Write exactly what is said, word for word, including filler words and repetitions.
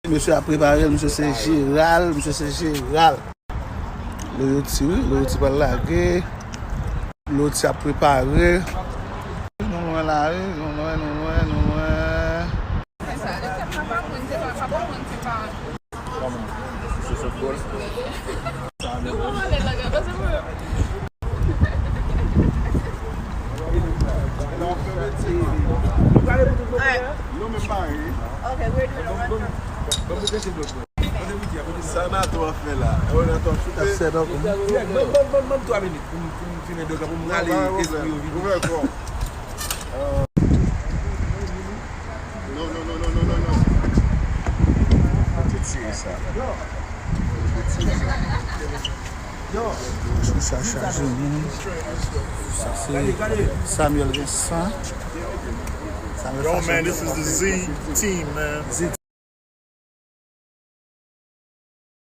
Mesye ap prepare l, mesye se jeral, mesye se jeral. Loyoti, wi, Loyoti pral lage. Loyoti ap prepare. Nou lwen la, wi, nou lwen, nou lwen, nou lwen. Sa Nato ap fè la? Yo, Nato ap choute. Ban m twa minit pou m fin endokè pou m rale espri yo vini. Non, non, non, non, non, non, non. Mwen te tire sa. Mwen te tire sa. Yo. Sa chaje moun. Sa se Samuel Vincent. Samuel Yo, Vincent. Man, this is the Z team, man. Z